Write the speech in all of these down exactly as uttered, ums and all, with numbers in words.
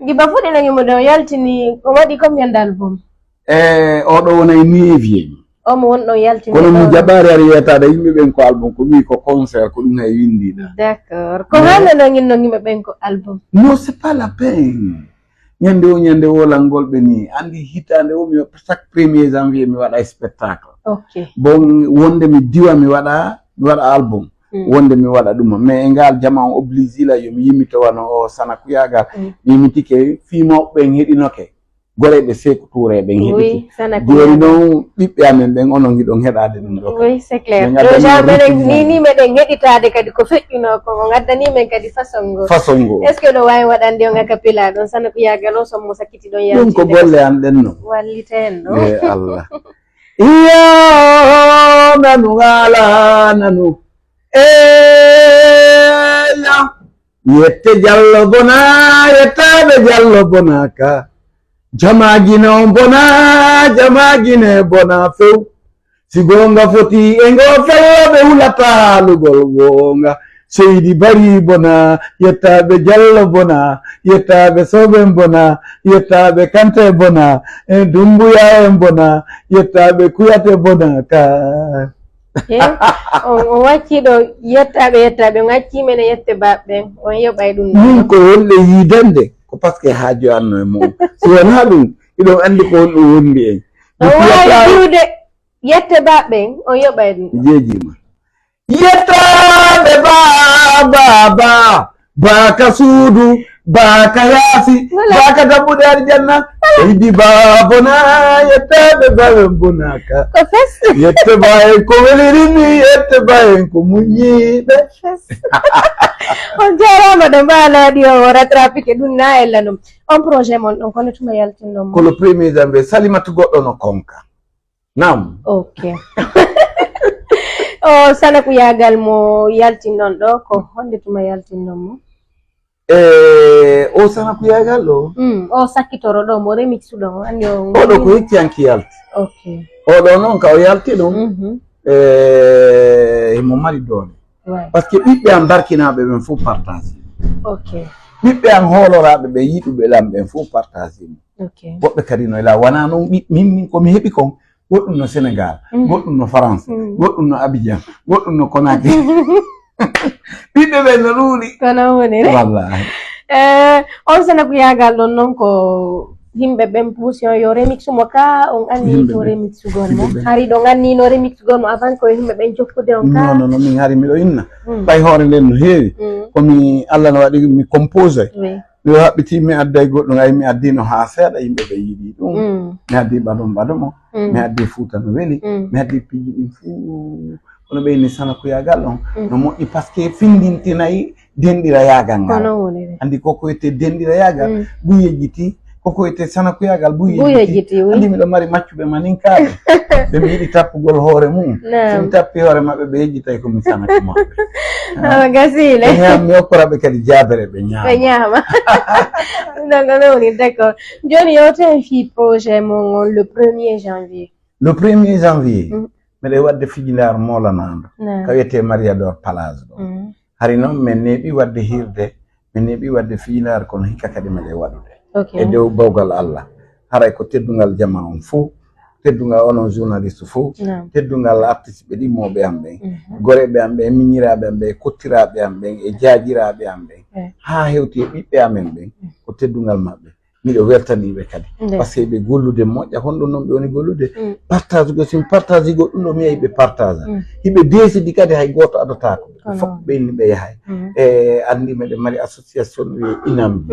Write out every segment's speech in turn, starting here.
Giba fuɗɗinangi mo ɗon yaltini, o waɗi combien d'album? E oɗo wona e neuvième. Omo won ɗon yaltini. Kono mo jaɓaari ari yeetaade yimɓe ɓen ko album, ko wi ko concert, ko ɗum hay windiɗa. D'accord. Ko hannde ɗon inno yimɓe ɓen ko album? Non, c'est pas la peine. Ñande o ñande wolangol ɓe ni, andi hitaande o mi chaque premier janvier mi waɗa spectacle. Ok. Bon, wonde mi diwa mi waɗa mi waɗa album. Wonde mi waɗa ɗum mais e ngal jama on obligila yomi yimmitowano o sana kuyagal. Mi yimmitike fii mawɓe ɓen heɗinoke. Goreɓe seku tureɓe heɗike. Joni noon ɓiɓɓe amen ɓen onon hiɗon heɗade ɗum ɗo. Oui, c'est clair. Déjà menen ni ni meɗen heɗitade kadi ko feƴƴuno ko o gaddani men kadi façon ngo. Façon ngo. Est ce que ɗo wawi waɗande on acapella ɗon sana kuyagal o sommo sakkiti ɗon yaltinde? Ɗum ko golle an ɗen no. Wallite en ɗo. E Allah. Iyo nanu ala nanu. Eya. Yette Jallo bona, yettaɓe Jallo bona ka. Jama Gine on bona, jama Gine bona few. Si goonga foti e ngo fello ɓe hulata haalugol goonga. Seydi Bari bona, yettaɓe Jallo bona, yettaɓe Soben bona, yettaɓe Kante bona, e Dumbuya en bona, yettaɓe Kuyate bona ka. On wacci ɗo yettaɓe yettaɓe on acci men e yette baɓɓe ɓen on yoɓay ɗum. Min ko wonɓe yidande ko parce que haajo anno e mum. Si wona ɗum iɗon andi ko honɗum wondi en. No wawi iwde yette baɓɓe ɓen on yoɓay ɗum. Jeejima. Yettaɓe baba ba. Baaka suudu, baaka yaasi, baaka dambuɗe aljanna. Seydi Ba bona, yettaɓe Ba bonaka. Ko fes. Yette Ba en ko welirini, yette Ba en ko muññiɓe. Fes. On jarama ɗo mbaalaɗi o rattrapike ɗum na ella ɗum. On projet mon ɗon kono tuma yaltinɗon mo. Ko le premier janvier Salimata goɗɗo no konka. Naam. Ok. O sanakuyagal mo yaltinɗon ɗo ko honde tuma yaltinɗon mo? E o sanakuyagal ɗo. Mm, o sakkitoro ɗo mo remix ɗo mo anni o. Oɗo ko hecci hanki yalti. Ok. Oɗo noon ka o yalti ɗum. Mhm. E himo mari doole. Ouais. Parce que ɓiɓɓe am barkinaaɓe ɓen fof partage. Ok. Ɓiɓɓe am hooloraaɓe ɓe yiɗuɓe lam ɓen fof partage. Ok. Woɓɓe kadi no ila wana noon ɓiɓɓe min min ko mi heɓi kon. Goɗɗum no Sénégal, goɗɗum no France, goɗɗum no Abidjan, goɗɗum no Conakry. Ɓiɓɓe ɓen no ɗuuɗi. Kono woni re. Wallahi. Eh, on sanakuyagal ɗon noon ko yimɓe ɓen puusi on yo remix mo ka on anni ko remix gol mo. Hari ɗon anni no remix gol mo avant ko yimɓe ɓen jokkude on ka. Non non non min hari miɗo inna. Ɓay hoore nden no heewi. Komi Allah no waɗi mi compose. Yo haɓɓiti mi adday goɗɗum ay mi addino haa seeɗa yimɓe ɓe yiɗi ɗum. Mi addi ɓaɗum ɓaɗumo. Mi addi fuuta no weli. Mi addi piiji ɗin fuu kono ɓeyni sana kuyagal on no moƴƴi parce que findintinayi denɗira yagal ngal. Andi koko wiyete denɗira yagal buy yejjiti. Koko wiyete sana kuyagal buy yejjiti. Andi miɗo mari maccuɓe maninkaaɓe. Ɓe mi yiɗi tappugol hoore mum. Somi tappi hoore maɓɓe ɓe yejjitay komi sana kumaɓe. Gasile. Ɓe ñaam mi okkora ɓe kadi jaabere ɓe ñaama. Ɓe ñaama. Donc non woni d'accord. Joni yewten fii projet mon on le premier janvier. Le premier janvier. Mbeɗa waɗde fijindaar moolanaandu ka wiyetee Maria Dor Palace ɗo. Hari noon min neeɓi waɗde hiirde, min neeɓi waɗde fijindaar kono hikka kadi mbeɗa waɗude. E dow bawgal Allah. Haray ko teddungal jamaa on fof, teddungal onon journaliste fof, teddungal artiste ɓe ɗimmooɓe am ɓen, goreeɓe am ɓen, miñiraaɓe am ɓen, kottiraaɓe am ɓen e jaajiraaɓe am ɓen, haa hewti e ɓiɓɓe amen ɓen, ko teddungal maɓɓe. Miɗo weltanii ɓe kadi par ce que ɓe gollude moƴƴa honɗum noon ɓe woni gollude. Partage go sin partage go ɗum ɗo mi yehi ɓe partage hiɓe deesidi kadi hay gooto adotaako ɓe fof ɓe inni ɓe yahay. E anndi meɗen mari association ɓe inambi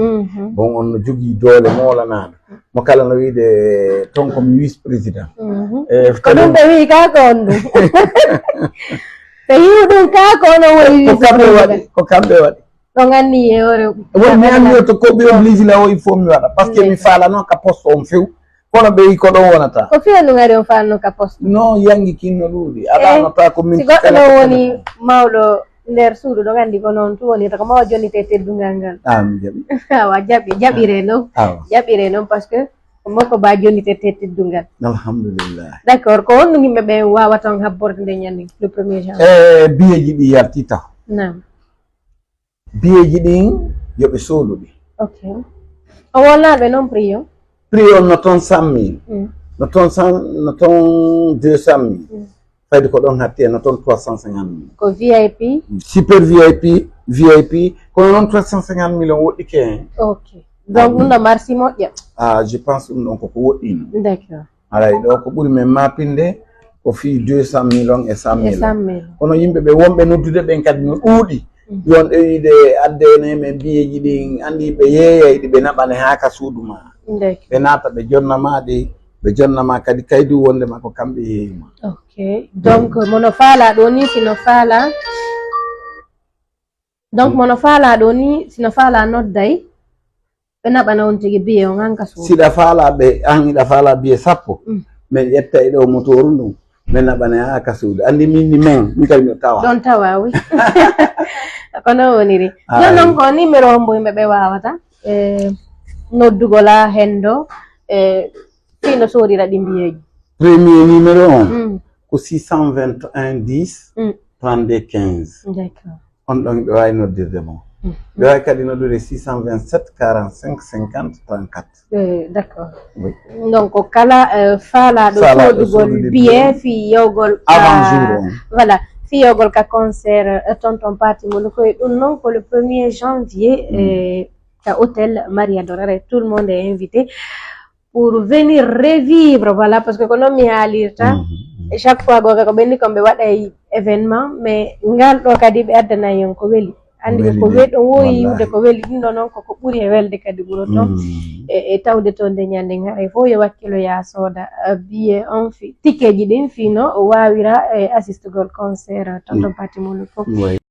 bon on no jogii doole moolanaaɗo mo kala no wiide toon komi vice président. E ko ɗum ɓe wii kaa ko on ɗum ɓe yiwu ɗum kaa ko ono woni ko kamɓe waɗi. Ko kamɓe waɗi. Ɗo ganni e hoore. Won mi anni to ko ɓe oblige la o il faut mi waɗa parce que mi faalano ka poste on few kono ɓe ko ɗon wonata. Ko fiya ɗum ari on faalano ka poste. Non yangi kinno ɗuuɗi aɗa no ta ko min. Si goɗɗo ɗon woni mawɗo nder suudu ɗo gandi ko noon tu woni to ko mawa jonnite teddungal ngal. Ah mi jaɓi. Awa jaɓi jaɓire noon. Awa jaɓire noon parce que ko makko ba jonnite teddungal. Alhamdulillah. D'accord ko honɗum yimɓe ɓe wawata on habborde nde ñande le premier janvier. E biyeji ɗi yalti taw. Naam. Biyeeji ɗin yo ɓe soodu ɗi. Ok. O wonnaɓe noon prix on? Prix on no toon cent mille. Mm. No toon cent, no toon deux cent mille. Mm. Fayde ko ɗon hatti en no toon trois cent cinquante mille. Ko V I P? Super V I P, V I P, kono noon trois cent cinquante mille on woɗɗike hen. Ok. Donc ɗum ɗo marsi moƴƴa? Ah, je pense ɗum ɗon koko woɗɗino. D'accord. Haray ɗo ko ɓuri men mapinde ko fii deux cent mille on e cent mille. Kono yimɓe ɓe wonɓe noddude ɓen kadi no ɗuuɗi. Mm. Yon ɗo wiide addene men biyeeji ɗin, anndi ɓe yeeyay ɗi, ɓe naɓane haa ka suudu ma. Ɓe naata ɓe jonna ma ɗi, ɓe jonna ma kadi kaydu wonde ma ko kamɓe yeeyi ma. Ok. Donc mono faala ɗo ni, sino faala donc mono faala ɗo ni, sino faala nodday. Ɓe naɓana on tigi biye on an ka suudu. Siɗa faala ɓe, an iɗa faala biye sappo. Mm. Min ƴetta e ɗo motooru ndun. Min naɓana an ka suudu. Anndi min ni men, min kadi mi tawa. Ɗon tawa, wi. Ko non woniri. Ɗon non ko numéro hombo yimɓe ɓe wawata. E noddugol a hendo. E fino soodira ɗi mbiyeeji. Premier numéro on. Mm. Ko six cent vingt et un dix, mm, trente-deux quinze. D'accord. On ɗon ɓe waawi noddirde mo. Ɓe waawi kadi noddude six cent vingt-sept quarante-cinq cinquante trente-quatre. Eh, d'accord. Oui. Donc kala eh, faalaaɗo soodugol biye fii yewgol avant jour on. Voilà, fii yewgol ka concert eh, tonton Paty Moulouko e ɗum noon ko le premier janvier eh, ka hôtel Maria Dorare, tout le monde est invité pour venir revivre, voilà, parce que ko noon mi haalirta. Chaque fois googa ko ɓenni kon ɓe waɗay événement, mais ngal ɗo kadi ɓe addanay on ko weli. Anndi ko weli ɗon wooyi yiwde ko weli. Ɗum ɗo noon koko ɓuri e welde kadi wuro toon. E tawde toon nde ñande haray fof yo wakkilo yaa sooda biye on fi tikeji ɗin fino o waawira e assistugol concert tonton Paty Moulouko.